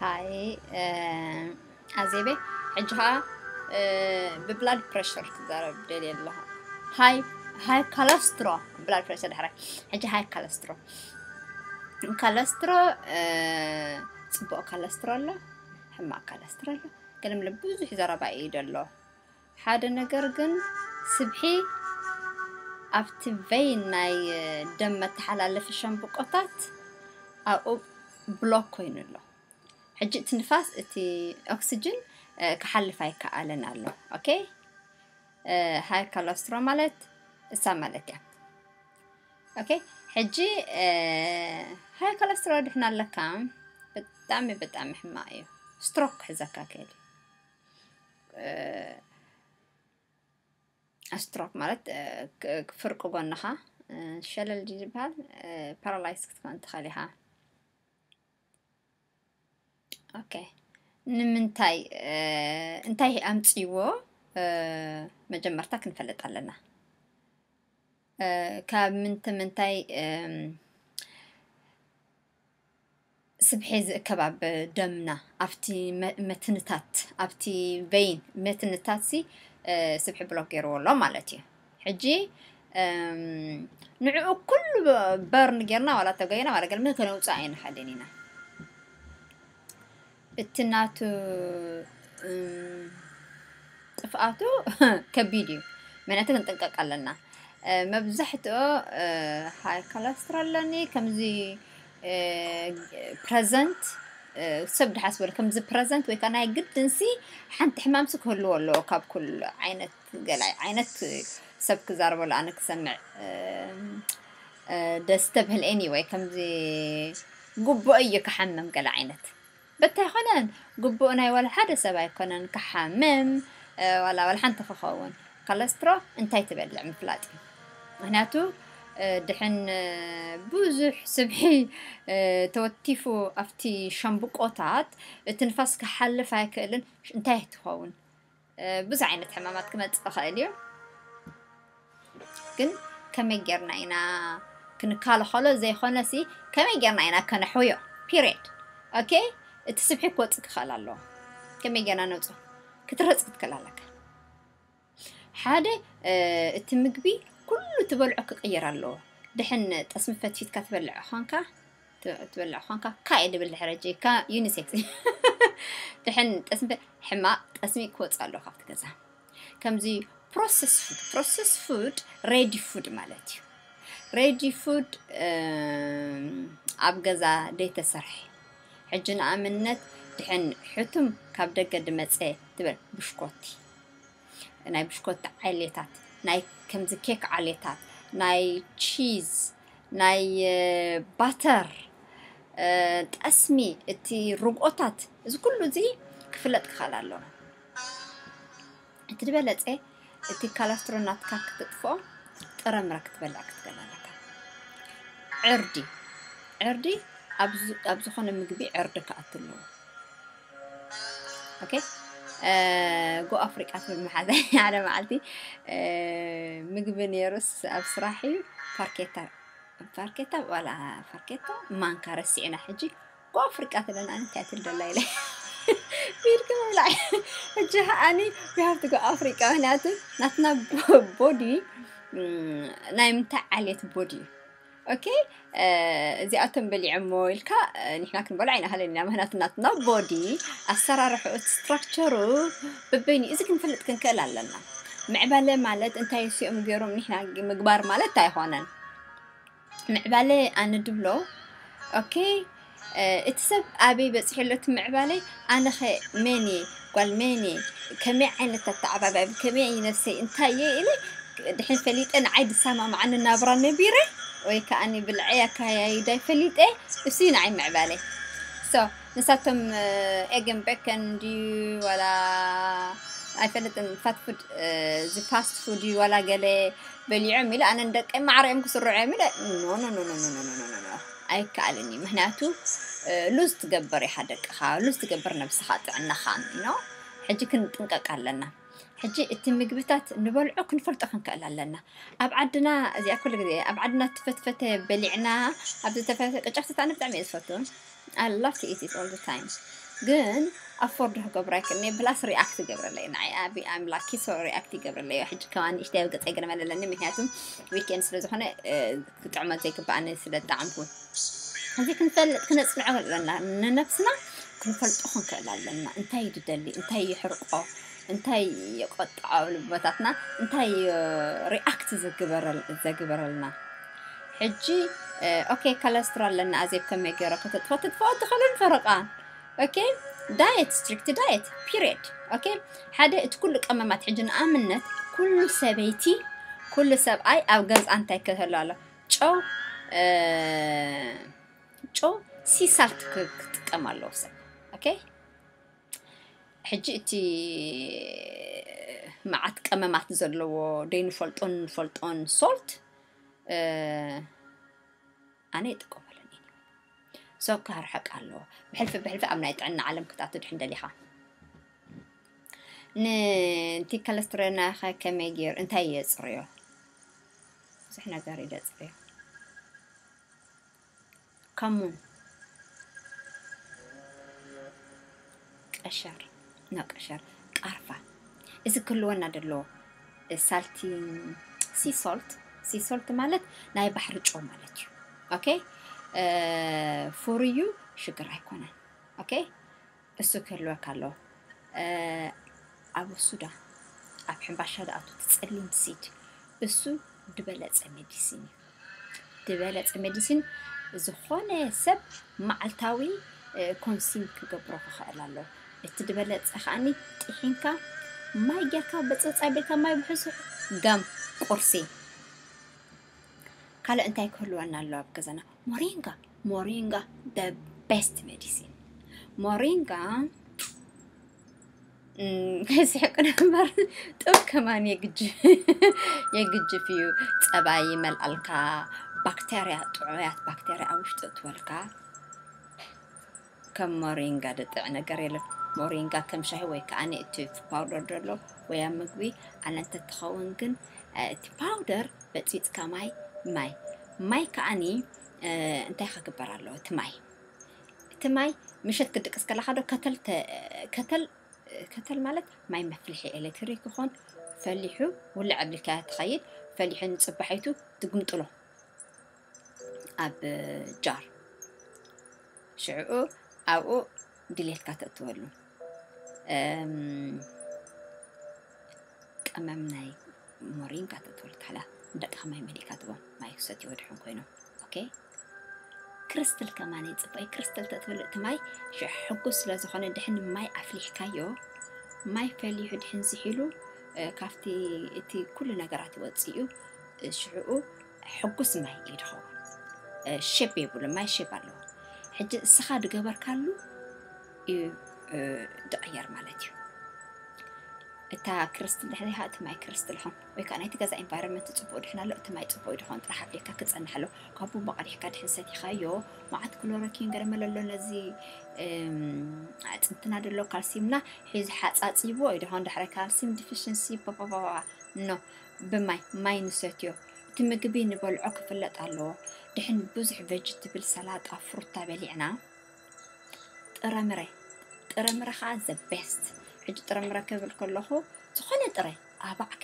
ሃይ፣ እ፣ ኣዜቤ፣ ሕጂ ኸዓ፣ እ፣ ብብላድ ፕሬሸር ክዛረብ ደልየ ኣለኹ። ሃይ፣ ሃይ ካላስትሮ፣ ብላድ ፕሬሸር ዳሕራይ። ሕጂ ሃይ ካላስትሮ። ካላስትሮ፣ እ፣ ጽቡቕ ካላስትሮ ኣሎ፣ ሕማቕ ካላስትሮ ኣሎ። ገለ መለ ብዙሕ ዘረባ እዩ ዘሎ። ሓደ ነገር ግን ስብሒ ኣብቲ ቬይን ናይ ደም መተሓላለፊ ሸምብቆታት ኣብኡ ብሎክ ኮይኑ ኣሎ። ሕጂ እቲ ንፋስ፣ እቲ ኦክስጅን፣ እ፣ ክሓልፍ ኣይከኣለን ኣሎ። ኦኬ? እ፣ ሃይ ኮለስትሮ ማለት እሳ ማለት እያ። ኦኬ? ሕጂ፣ እ፣ ሃይ ኮለስትሮ ድሕና ኣለካ፣ ብጣዕሚ፣ ብጣዕሚ ሕማቕ እዩ። ስትሮክ ክሕዘካ ክእል እዩ። እ፣ ስትሮክ ማለት፣ እ፣ ክ-፣ ፍርቂ ጎንኻ፣ እ፣ ሸለል ድዩ ዝበሃል? እ፣ ፓራላይዝ ክትኮን ትኽእል ኢኻ። ኦኬ። ንምንታይ፣ እ፣ እንታይ ኣምጽዎ፣ እ፣ መጀመርታ ክንፈልጥ ኣለና። እ፣ ካብ ምንት-፣ ምንታይ፣ እም፣ ስብሒ ዝእከብ ኣብ ደምና፣ ኣብቲ መ-፣ መትንታት፣ ኣብቲ ቬይን መትንታት ሲ፣ እ፣ ስብሒ ብሎክ ገይርዎ ኣሎ ማለት እዩ። ሕጂ፣ እም፣ ንዕኡ ኩሉ በርን ጌርና ዋላ ተገይና ዋላ ገለ ከነውፅእ ኣይንኽእልን ኢና። እቲ ናቱ፣ እም፣ ጥፍኣቱ ከቢድ እዩ። ምክንያቱ ክንጥንቀቅ ኣለና። እ፣ መብዛሕትኡ፣ እ፣ ሃይ ኮለስትሮል ኣለኒ፣ ከምዚ፣ እ፣ ፕረዘንት፣ እ፣ ሰብ ድሓስበሉ ከምዚ ፕረዘንት ወይ ከዓ ናይ ግድንሲ ሓንቲ ሕማምሲ ክህልዎ ኣለዎ ካብ ኩሉ ዓይነት፣ ገለ ዓይነት ሰብ ክዛረበሉ ኣነ ክሰምዕ፣ እ፣ እ፣ ደስ ተብህል። ኤኒወይ፣ ከምዚ ግቡእ እዩ ክሓምም ገለ ዓይነት። በታ ኣይኮነን፣ ግቡእ ናይ ዋላ ሓደ ሰብ ኣይኮነን ክሓምም፣ እ፣ ዋላ፣ ዋላ ሓንቲ ክኸውን። ኮለስትሮ እንታይ ትበልዕ ምፍላጥ እዩ። ምክንያቱ፣ እ፣ ድሕን፣ እ፣ ብዙሕ ስብሒ፣ እ፣ ተወቲፉ ኣብቲ ሸምብቆታት፣ እቲ ንፋስ ክሓልፍ ኣይክእልን። እንታይ ትኸውን? እ፣ ብዙሕ ዓይነት ሕማማት ክመጽእ ይኽእል እዩ። ግን ከመይ ጌርና ኢና ክንከላኸሎ? ዘይኮነሲ ከመይ ጌርና ኢና ከነሕውዮ? ፒሪየድ። ኦኬ? እቲ ስብሒ ክወጽእ ክኽእል ኣለዎ። ከመይ ጌርና ነውጽኦ? ክትረጽ ክትክእል ኣለካ። ሓደ፣ እ፣ እቲ ምግቢ ኩሉ ትበልዖ ክቕየር ኣለዎ። ድሕን ጠስሚ ፈትፊትካ ትበልዕ ኾንካ፣ ት-፣ ትበልዕ ኾንካ፣ ካይ ድብል ድሕሪ ሕጂ፣ ካ-፣ ዩኒሴክስ። ድሕን ጠስሚ ፈ-፣ ሕማቕ ጠስሚ ክወጽእ ኣለዎ ካብቲ ገዛ። ከምዚ ፕሮሰስ ፉድ፣ ፕሮሰስ ፉድ ሬዲ ፉድ ማለት እዩ። ሬዲ ፉድ፣ እም፣ ኣብ ገዛ ዘይተሰርሐ። ሕጂ ንኣብነት ድሕን ሕቱም ካብ ደገ ድመጸ ትበል ብሽኮቲ። ናይ ብሽኮቲ ዓሌታት፣ ናይ ከምዚ ኬክ ዓሌታት፣ ናይ ቺዝ፣ ናይ፣ እ፣ ባተር፣ እ፣ ጠስሚ፣ እቲ ርግኦታት፣ እዚ ኩሉ እዚ ክፍለጥ ክኽእል ኣለዎ። እቲ ዝበለጸ፣ እቲ ካላስትሮ ናትካ ክትጥፍኦ፣ ጥረምረ ክትበልዕ ክትክእል ኣለካ። ዕርዲ፣ ዕርዲ ኣብ ዝ-፣ ኣብ ዝኾነ ምግቢ ዕርዲ ክኣቱ ኣለዎ። ኦኬ፣ እ፣ ጎ ኣፍሪቃ ትብል መሓዛ ሓደ መዓልቲ፣ እ፣ ምግቢ ነይሩስ ኣብ ስራሕ እዩ፣ ፋርኬታ፣ ፋርኬታ ዋላ ፋርኬታ ማንካ ረሲዕና። ሕጂ ጎ ኣፍሪቃ ትለና፣ ኣነ እንታይ ትል ደላ ኢለ። ብኢድኪ ምብላዕ። ሕጂ ከዓኒ we have to go ኣፍሪቃ፣ ምክንያቱ ናትና ቦ-፣ ቦዲ፣ ም፣ ናይ ምንታይ ዓሌት ቦዲ እዩ? ኦኬ፣ እ፣ እዚኣቶም በሊዖሞ ኢልካ፣ እ፣ ንሕና ክንበልዖ ኣይንኽእልን ኢና። ምኽንያቱ ናትና ቦዲ ኣሰራርሕኡ፣ እቲ ስትራክቸሩ በበይኑ እዩ። እዚ ክንፈልጥ ክንክእል ኣለና። ምዕባለ ማለት እንታይ እሲኦም ገይሮም ንሕና ምግባር ማለት ኣይኾነን። ምዕባለ ኣነ ድብሎ፣ ኦኬ፣ እ፣ እቲ ሰብ ኣበይ በጺሑ ኣሎ እቲ ምዕባለ፣ ኣነ ኸ መን እየ፣ ጓል መን እየ፣ ከመይ ዓይነት ኣተዓባብያ፣ ከመይ እዩ ነብሰይ፣ እንታይ እየ ኢለ ድሕን ፈሊጠ፣ ንዓይ ዝሰማማዓኒ ናብራ ነቢረ፣ ወይ ከዓኒ ብልዐይ ኣካያይዳይ ፈሊጠ፣ እሱ እዩ ንዓይ ምዕባለ። ሶ፣ ንሳቶም፣ እ፣ ኤገን ቤከን ድዩ ዋላ ኣይፈልጥን፣ ፋት ፉድ፣ እ፣ እዚ ፋስት ፉድ እዩ ዋላ ገለ በሊዖም ኢለ፣ ኣነ ንደቀይ ማዕረ እዮም ክስርዑ እዮም ኢለ፣ ኖ፣ ኖ፣ ኖ፣ ኣይከኣልን እዩ። ምክንያቱ፣ እ፣ ሉዝ ትገብር ኢኻ ደቅኻ፣ ሉዝ ትገብር ነብስኻ፣ ጥዕናኻ፣ ኖ? ሕጂ ክንጥንቀቅ ኣለና። ሕጂ እቲ ምግብታት ንበልዖ ክንፈልጦ ክንክእል ኣለና። ኣብ ዓድና፣ እዚኣ ኩሉ ግዜ፣ ኣብ ዓድና ትፈትፈተ በሊዕና፣ ኣብ ዝተፈተ ቅጫ ክትብላ ብጣዕሚ እየ ዝፈቱ። I love to eat it all the time። ግን ኣፎርድ ክገብሮ ኣይክእልኒ። ፕላስ ሪኣክት ይገብረለይ ንዓይ። ኣቢ ኣምላኪ ሶ ሪኣክት ይገብረለይ። ሕጂ ከማን ንእሽተይ ኣብ ገፀይ ገለ መለለኒ፣ ምክንያቱም ዊኬንድ ስለ ዝኾነ ክጥዕሞ ዘይግባኣኒ ስለ ጣዕምኩ። እዚ ክንፈልጥ ክነፅንዖ ኣለና። ንነብስና ክንፈልጦ ክንክእል ኣለና። እንታይ ድደሊ፣ እንታይ ይሕርቆ፣ እንታይ የቆጥዖ ልቦታትና፣ እንታይ ሪኣክት ዘግበረልና። ሕጂ ኦኬ፣ ካለስትሮ ኣለና። ኣዜብ ከመይ ገይረ ከተጥፎ? ትጥፎ ትኽእልን ፈረቃ። ኦኬ፣ ዳየት፣ ስትሪክት ዳየት ፒሪየድ። ኦኬ፣ ሓደ እቲ ኩሉ ቀመማት፣ ሕጂ ንኣብነት ኩሉ ሰበይቲ፣ ኩሉ ሰብኣይ ኣብ ገዛ እንታይ ክህሉ ኣሎ? ጨው፣ ጨው ሲሳልት ክጥቀም ኣለዎ ሰብ። ኦኬ፣ ሕጂ እቲ መዓት ቀመማት ዘለዎ ደይንፈልጦን ንፈልጦን ሶልት ኣነ ይጥቀመሉን እየ። ሶ ክርሕቅ ኣለዎ። ብሕልፊ ብሕልፊ ኣብ ናይ ጥዕና ዓለም ክትኣቱ ድሕን ደሊኻ። ንቲ ከለስትሮናኸ ከመይ ገይሩ እንታይ የፅርዮ? ብዙሕ ነገር እዩ ዘፅርዮ። ከሙን፣ ቀሸር፣ ኖ ቀሸር፣ ቃርፋ። እዚ ክህልወና ደለዎ። ሳልቲ፣ ሲሶልት፣ ሲሶልት ማለት ናይ ባሕሪ ጨው ማለት እዩ። ኦኬ፣ ፍሩዩ ሽግር ኣይኮነን። ኦኬ፣ እሱ ክህልወካ ኣለዎ። ኣብ ሱዳ ኣብ ሕምባሻ ዝኣቱ እቲ ጸሊም ሲድ፣ እሱ ዝበለጸ ሜዲሲን እዩ። ዝበለጸ ሜዲሲን ዝኾነ ሰብ መዓልታዊ ኮንሲም ክገብሮ ክኽእል ኣለዎ። እቲ ዝበለጸ ከኣኒ ጥሒንካ ማይ ጌርካ በጸብጻ ኣቢልካ ማይ ብሕሱር ጋም ቁርሲ። ካልእ እንታይ ክህልወና ኣሎ ኣብ ገዛና? ሞሪንጋ። ሞሪንጋ the best medicine። ሞሪንጋ እም፣ ከይስሕቅን እምበር ጡብ ከማን የግጅ-፣ የግጅፍ እዩ። ጸባ ይመልኣልካ፣ ባክተርያ፣ ጥዑያት ባክተርያ ኣብ ውሽጢ እትወልካ። ከም ሞሪንጋ ድጥዕ ነገር የለን። ሞሪንጋ ከም ሻሂ ወይ ከዓ እቲ ፓውደር ዘሎ ወይ ኣብ ምግቢ፣ ኣነ እንተትኸውን ግን፣ እ፣ እቲ ፓውደር በፂፅካ ማይ፣ ማይ፣ ማይ ከዓኒ፣ እ፣ እንታይ ክግበር ኣለዎ? እቲ ማይ፣ እቲ ማይ ምሸት ክድቅስ ከለኻ ዶ ከተል ተ-፣ ከተል፣ ከተል ማለት ማይ መፍልሒ ኤሌክትሪክ ይኾን፣ ፈሊሑ ውልዕ ኣብልካ ትኸይድ፣ ፈሊሑ ንፅባሒቱ ትግምጥሎ ኣብ ጃር። ሽዕኡ ኣብኡ ድሌትካ ተእትወሉ። እም፣ ቀመም ናይ ሞሪንጋ ተእትወሉ፣ ታሕላ ንደቅኻ ማይ መሊእካ ትቦም፣ ማይ ክሰትዩ ድሕን ኮይኖም። ኦኬ? ክሪስትል ከማን እዩ ጽቡቕ። ክሪስትል ተእትወሉ፣ እቲ ማይ ሽሕ ሕጉስ ስለ ዝኾነ፣ ድሕን ማይ ኣፍሊሕካዮ፣ ማይ ፈሊሑ ድሕን ዝሒሉ፣ እ፣ ካብቲ እቲ ኩሉ ነገራት ይወጽእ እዩ። እ፣ ሽዕኡ ሕጉስ ማይ እዩ ዝኸውን። እ፣ ሼፕ የብሉ፣ ማይ ሼፕ ኣለዎ። ሕጂ እስኻ ዝገበርካሉ እዩ፣ እ፣ ዝቕየር ማለት እዩ። እታ ክሪስትል ድሕሪኻ እቲ ማይ ክሪስትል ኾን፣ ወይ ከዓ ናይቲ ገዛ ኤንቫይሮንመንት ጽቡቕ ድሕን ኣሎ፣ እቲ ማይ ጽቡቕ ድኾን ጥራሕ ኣፍሊካ ክጸንሕ ኣሎ። ካብ ቡንባ ቀዲሕካ ድሕን ሰቲኻዮ፣ መዓት ክሎሮኪን ገለ መለ ኣሎ፣ ነዚ፣ እም፣ ኣዕጽምትና ደሎ ካልሲምና ሒዙ ሓጻጺብዎ እዩ ድኾን፣ ድሕሪ ካልሲም ዲፊሽንሲ ፓፓፓፓ። ኖ፣ ብማይ፣ ማይ ንሰትዮ። እቲ ምግቢ ንበልዖ ክፍለጥ ኣለዎ። ድሕን ብዙሕ ቨጅትብል፣ ሰላጣ፣ ፍሩታ በሊዕና፣ ጥረምረ፣ ጥረምረ ኸዓ the best። ሕጂ ጥረምረ ክብል ከለኹ፣ ዝኾነ ጥረ፣ ኣባዕከ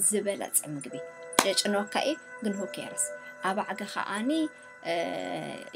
ዝበለጸ ምግቢ። የጭንወካ እዩ፣ ግን who cares? ኣባዕከ ኸዓኒ፣ እ፣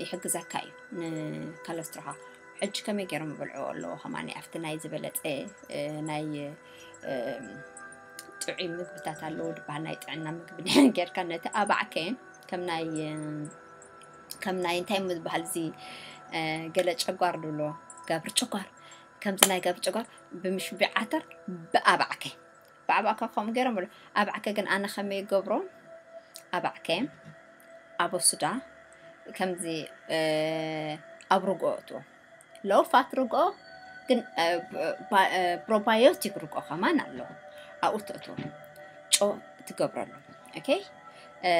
ይሕግዘካ እዩ ንካለስትሮኻ። ሕጂ ከመይ ገይሮም ይበልዕዎ ኣለዎ ከማኒ ኣብቲ ናይ ዝበለጸ፣ እ፣ ናይ፣ እ፣ ጥዑይ ምግብታት ኣለዎ ዝበሃል ናይ ጥዕና ምግቢ ጌርካ ነቲ ኣባዕከ ከም ናይ፣ እ፣ ከም ናይ እንታይ እሞ ዝበሃል እዚ፣ እ፣ ገለ ጨጓር ድብሎ፣ ጋብር ጨጓር፣ ከምዚ ናይ ጋብር ጨጓር ብምሽቢ ዓተር ብኣባዕከ፣ ብኣባዕከ ከምኡ ገይሮም ብሎ። ኣባዕከ ግን ኣነ ከመይ ይገብሮ? ኣባዕከ፣ ኣቦስዳ፣ ከምዚ፣ እ፣ ኣብ ርግኦ እትዎ። ሎው ፋት ርግኦ፣ ግን፣ እ፣ ባ-፣ እ፣ ፕሮባዮቲክ ርግኦ ከማን ኣለዎ። ኣብኡ ተእትዎ። ጨው ትገብረሉ። ኦኬ? እ፣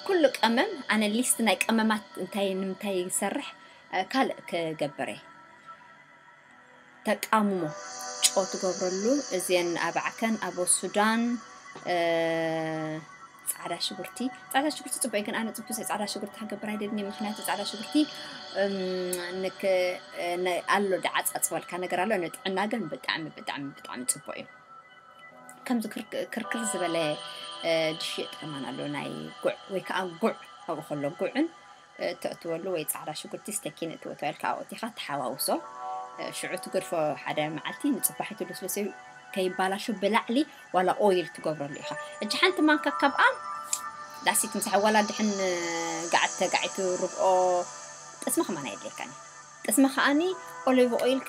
ኩሉ ቀመም፣ ኣነ ሊስት ናይ ቀመማት እንታይ ንምንታይ ይሰርሕ፣ እ፣ ካልእ ክገብር እየ። ተቃምሞ ጨው ትገብረሉ። እዚአን ኣባዕከን ኣብ ሱዳን፣ እ፣ ፃዕዳ ሽጉርቲ ፃዕዳ ሽጉርቲ ፅቡቅ እዩ፣ ግን ኣነ ፅቡቅ ፃዕዳ ሽጉርቲ ክገብር ኣይደልን። ምክንያቱ ፃዕዳ ሽጉርቲ ኣሎ ዓፃፅ በልካ ነገር ኣሎ፣ ንጥዕና ግን ብጣዕሚ ብጣዕሚ ብጣዕሚ ፅቡቅ እዩ። ከምዚ ክርክር ዝበለ ድሽ የጥቀማን ኣሎ፣ ናይ ጉዕ ወይ ከዓ ጉዕ ኣብኡ ከሎ ጉዕን ተእትወሉ ወይ ፃዕዳ ሽጉርቲ ስተኪን እትወ ተባልካ ኣብኡ እቲኻ ተሓዋውሶ። ሽዑ ትገድፎ ሓደ መዓልቲ ንፅባሒቱ ልስሉስ ከይባላሹ ብላዕሊ ዋላ ኦይል ትገብረሉ ኢኻ። እጂ ሓንቲ ማንካ ካብኣ ዳሲት ምሳሕ ዋላ ድሕን ጋዓት ተጋዒቱ ርብኦ ጥስሚ ከማን ኣየድልየካን እዩ። ጥስሚ ከዓኒ ኦሊቭ ኦይል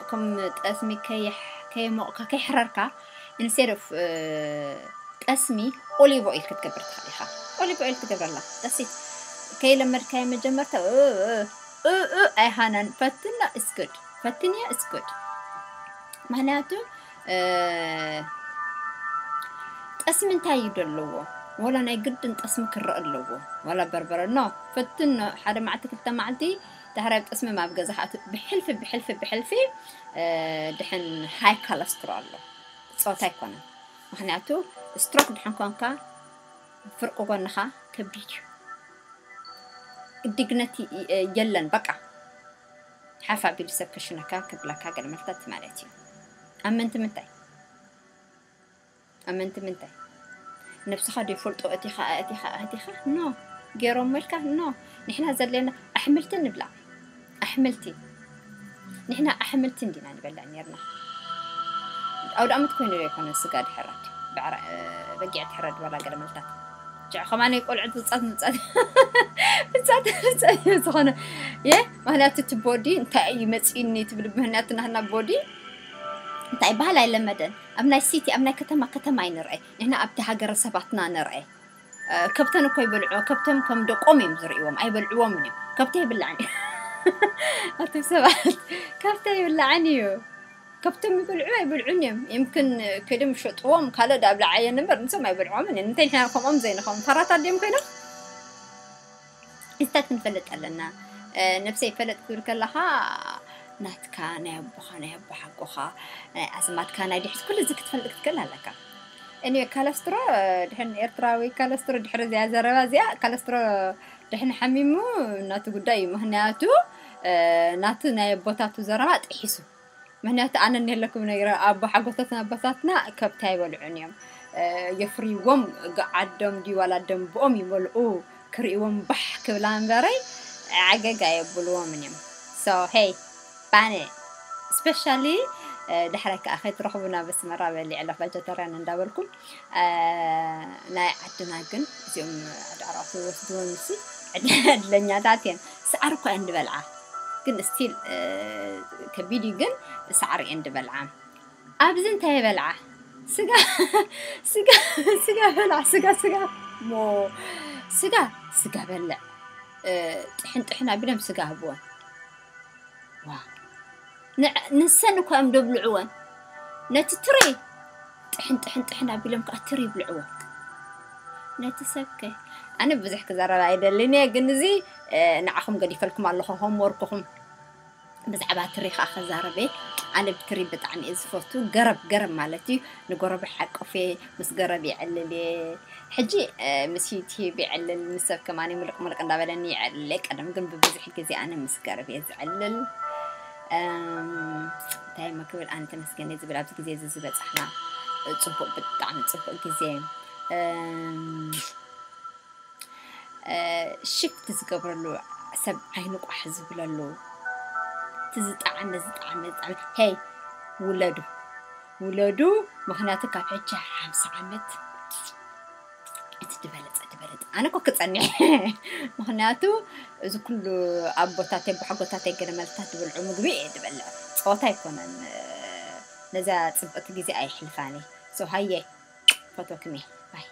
ከም ጠስሚ ከየሞቕካ ከይሕረርካ ኢንስቴድ ኦፍ ጠስሚ ኦሊቭ ኦይል ክትገብር ትኽእል ኢኻ። ኦሊቭ ኦይል ትገብረላ ዳሲት ከይለመድካዮ መጀመርታ ኣይሃናን ፈትና እስግድ ፈትንያ እስግድ ምክንያቱ ጠስሚ እንታይ እዩ ደለዎ? ወላ ናይ ግድን ጠስሚ ክረአ ኣለዎ። ወላ በርበረ ኖ ፈትን ሓደ መዓልቲ ክልተ መዓልቲ ዳሕራይ ጠስሚ ማብ ገዛ ብሕልፊ ብሕልፊ ብሕልፊ ድሕን ሃይ ካለስትሮ ኣሎ። ፆታ ኣይኮነን። ምክንያቱ ስትሮክ ድሕን ኮንካ ፍርቂ ጎንኻ ከቢድ እዩ። ዲግነቲ የለን በቃ ሓፍ ኣቢሉ ሰብ ከሽነካ ክብለካ ገለ መልታት ማለት እዩ። ኣመንቲ ምንታይ ኣመንቲ ምንታይ ነብስኻ ዶ ይፈልጦ? እቲኻ እቲኻ እቲኻ ኖ ገይሮም መልካ ኖ። ንሕና ዘለና ኣሕምልቲ ንብላ ኣሕምልቲ ንሕና ኣሕምልቲ እንዲና ንበልዕ ነርና። ኣውደ ኣመት ኮይኑ ዶ ይኮነ ስጋ ድሕረድ በጊዕ ትሕረድ በላ ገለ መልታት ጭዕ ከማነይ ቆልዑት ብጻት ምጻት ብጻት ብጻት ዝኾነ የ ምክንያቱ እቲ ቦዲ እንታይ እዩ መፅእኒ ትብል ምህንያቱ ናህና ቦዲ እንታይ ባህል ኣይለመደን። ኣብ ናይ ሲቲ ኣብ ናይ ከተማ ከተማ ኣይንርአይ ንሕና ኣብቲ ሃገረ ሰባትና ንርአይ። ከብተን እኮ ይበልዑ ከብቶም ከም ደቆም እዮም ዝርእዎም ኣይበልዕዎም እዮም። ከብተ ይብላዕን እዩ ኣቶም ሰባት ከብተ ይብላዕን እዩ። ከብቶም ይበልዑ ኣይበልዑን እዮም። ይምክን ከድም ሸጥዎም ካልእ ዳብ ለዓየ ነበር ንሶም ኣይበልዕዎምን እዮም። እንታይ ንሕና ከምኦም ዘይንኸውን ፈራታት ድዮም ኮይኖም? እንታይ ክንፈልጥ ኣለና? ነብሰይ ፈለጥ ክብል ከለኻ ናትካ ናይ ኣቦኻ ናይ ኣቦ ሓጎኻ ናይ ኣስማትካ ናይ ድሕት ኩሉ እዚ ክትፈልጥ ክትክእል ኣለካ። እኒ ካለስትሮ ድሕን ኤርትራዊ ካለስትሮ ድሕሪ እዚኣ ዘረባ እዚኣ ካለስትሮ ድሕን ሓሚሙ ናቱ ጉዳይ እዩ። ምክንያቱ ናቱ ናይ ኣቦታቱ ዘረባ ጥሒሱ ምክንያቱ ኣነ እኒሀለኩም ነይረ ኣቦ ሓጎታትና ኣቦታትና ከብቲ ኣይበልዑን እዮም። የፍርይዎም ዓዶም ድዩ ዋላ ደንብኦም ይበልዑ ክርእይዎም ባሕ ክብላ እምበረይ ዓገግ ኣየብልዎምን እዮም። So hey ባነ ስፔሻሊ ድሕረ ከዓ ከይትረኽቡና በስመራ በሊዕ ኣለፍ ቫጀተርያን እንዳበልኩም ናይ ዓድና ግን እዚኦም ኣድዕራቱ ወስድዎም ሲ ዕድለኛታት እየን። ሰዓር እኳ እየን ዝበልዓ ግን ስቲል ከቢድ እዩ ግን ሰዓር እየን ዝበልዓ። ኣብዚ እንታይ ይበልዓ? ስጋ ስጋ ስጋ በልዓ ስጋ ስጋ ሞ ስጋ ስጋ በልዕ ጥሕን ጥሕን ኣቢሎም ስጋ ህብወን። ዋ ንሰን እኳ እዮም ደብልዕወን ነቲ ትሪ ጥሕን ጥሕን ጥሕን ኣቢሎም ከዓ ትሪ ይብልዕዎ። ነቲ ሰብከ ኣነ ብዙሕ ክዛረብ ኣይደልን እየ፣ ግን እዚ ንዓኹም ገዲፈልኩም ኣለኹ ሆምወርክኹም። ብዛዕባ ትሪ ከዓ ከዛረበ ኣነ ብትሪ ብጣዕሚ እየ ዝፈቱ። ገረብ ገረብ ማለት እዩ። ንጎረብ ሓቆፌ ምስ ገረብ ይዕልል እየ። ሕጂ ምስ ዩቲዩብ ይዕልል ምስ ሰብ ከማኒ ምልቅ ምልቅ እንዳበለኒ ይዕልል እየ። ቀደም ግን ብብዙሕ ግዜ ኣነ ምስ ገረብ እየ ዝዕልል። እንታይ መክብል ኣነ ተመስገን እየ ዝብል ኣብዚ ግዜ እዚ ዝበፃሕና ፅቡቅ ብጣዕሚ ፅቡቅ ግዜ ሽፍት ዝገብረሉ ሰብ ዓይኒ ቋሕ ዝብለሉ እቲ ዝጠዓመ ዝጠዓመ ዝጠዓመ ሄይ ውለዱ ውለዱ ምክንያቱ ካብ ሕጂ ሓምሳ ዓመት እቲ ዝበለፀ ዝበለፀ ኣነ እኮ ክፀኒሕ ምክንያቱ እዚ ኩሉ ኣቦታተይ ብሓጎታተይ ገለ መልታት ዝበልዑ ምግቢ እየ ዝበልዕ ፀወታ ኣይኮነን ነዛ ፅብቅቲ ግዜ ኣይሕልፋኒ ሶሃየ ፈቶክኒ ባይ